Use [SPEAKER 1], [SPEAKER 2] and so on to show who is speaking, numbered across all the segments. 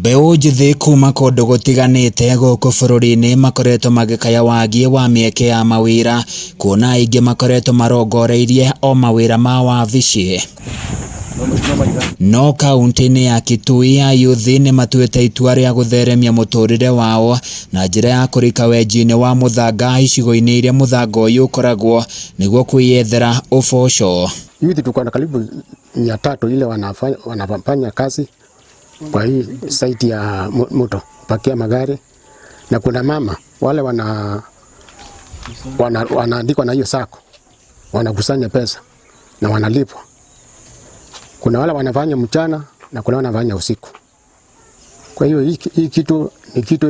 [SPEAKER 1] Mbeũ njĩthĩ kuma kũndũ gũtiganĩte gũkũ bũrũri-inĩ makoretwo magĩkaya wagi wa mĩeke ya mawĩra, kuona aingĩ makoretwo marongoreirie o mawĩra ma wabici. No kaunti-inĩ ya Kitui ayuthi nĩ matuĩte itua rĩa gũtheremia mũtũrĩre wao na njĩra ya kũrika wenji-inĩ wa mũthanga icigo-inĩ iria mũthanga ũyũ ũkoragwo nĩguo kwĩyethera ũboco.
[SPEAKER 2] Youth tuko na karibu 300 ile wanafanya kazi kwa hii site ya mto pakia magari, na kuna mama wale wanaandikwa na hiyo sacco, wanakusanya pesa na wanalipwa. Kuna wale wanafanya mchana na kuna wale wanafanya usiku. Kwa hiyo hii kitu ni kitu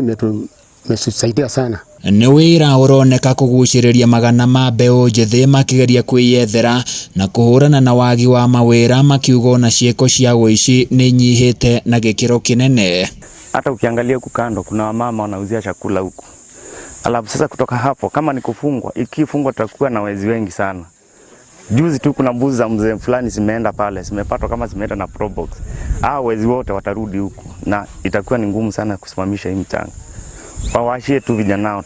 [SPEAKER 2] imetusaidia sana.
[SPEAKER 1] Nĩ wĩra ũroneka kũgucĩrĩria magana ma mbeũ njĩthĩ makĩgeria kwĩyethera na kũhũrana na wagi wa mawĩra, makiuga ona ciĩko cia ũici nĩ inyihĩte na gĩkĩro kĩnene.
[SPEAKER 3] Hata ukiangalia huku kando kuna wamama wanauzia chakula huku. Alafu sasa kutoka hapo kama ni kufungwa, ikifungwa tutakuwa na wezi wengi sana. Juzi tu kuna mbuzi za mzee fulani zimeenda pale, zimepatwa kama zimeenda na probox. Hao wezi wote watarudi huku na itakuwa ni ngumu sana kusimamisha hii mchanga. Wawashie tu vijana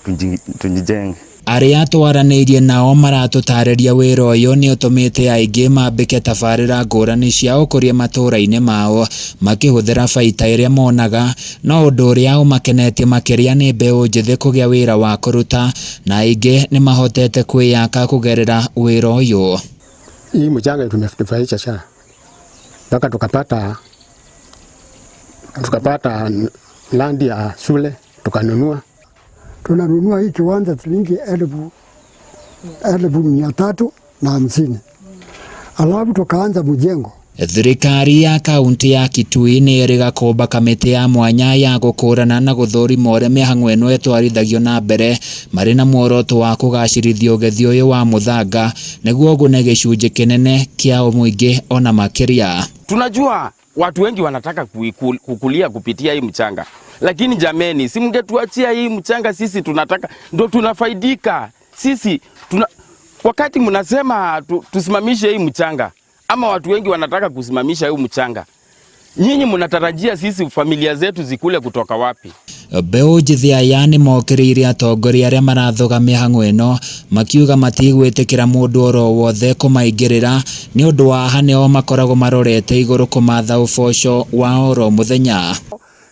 [SPEAKER 3] tujijenge.
[SPEAKER 1] Arĩa twaranĩirie nao maratũtarĩria wĩra ũyũ nĩ ũtũmĩte aingĩ mambĩke tabarĩra ngũrani cia ũkũria matũũra-inĩ mao makĩhũthĩra baita ĩrĩa monaga, no ũndũ ũrĩa ũmakenetie makĩria nĩ mbeũ njĩthĩ kũgĩa wĩra wa kũruta na aingĩ nĩ mahotete kwĩyaka kũgerera wĩra ũyũ.
[SPEAKER 2] Hii mchanga tumefaidika sana mpaka tukapata land ya shule tukanunua.
[SPEAKER 4] Tunanunua hii kiwanja shilingi 350,000. Alafu tukaanza mjengo.
[SPEAKER 1] Thirikari ya kaunti ya Kitui nĩ ĩrĩga kũmba kamĩtĩ ya mwanya ya gũkũrana na gũthũrima ũrĩa mĩhang'o ĩno ĩtwarithagio na mbere marĩ na muoroto wa kũgacĩrithia ũgethi ũyũ wa mũthanga nĩguo ũgune gĩcunjĩ kĩnene kĩa mũingĩ ona makĩria.
[SPEAKER 5] Tunajua watu wengi wanataka kukulia kupitia hii mchanga, lakini jameni, si mngetuachia hii mchanga? Sisi tunataka ndo tunafaidika sisi tuna, wakati mnasema tusimamishe hii mchanga ama watu wengi wanataka kusimamisha hii mchanga, nyinyi mnatarajia sisi familia zetu zikule kutoka wapi?
[SPEAKER 1] Mbeũ njĩthĩ aya nĩ mokĩrĩire atongoria arĩa marathoga mĩhang'o ĩno makiuga matigwĩtĩkĩra mũndũ oro wothe kũmaingĩrĩra nĩ ũndũ wa haha nĩo makoragwo marorete igũrũ kũmatha ũboco wa oro mũthenya.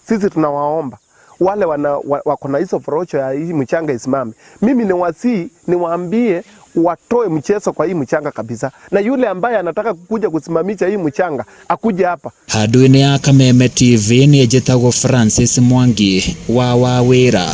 [SPEAKER 6] Sisi tunawaomba wale wako na hizo porocho ya hii mchanga isimame. Mimi ni wasii niwaambie watoe mchezo kwa hii mchanga kabisa, na yule ambaye anataka kukuja kusimamisha hii mchanga akuje hapa.
[SPEAKER 1] Handũ-inĩ ya Kameme TV nĩ njĩtagwo Francis Mwangi wa Wawĩra.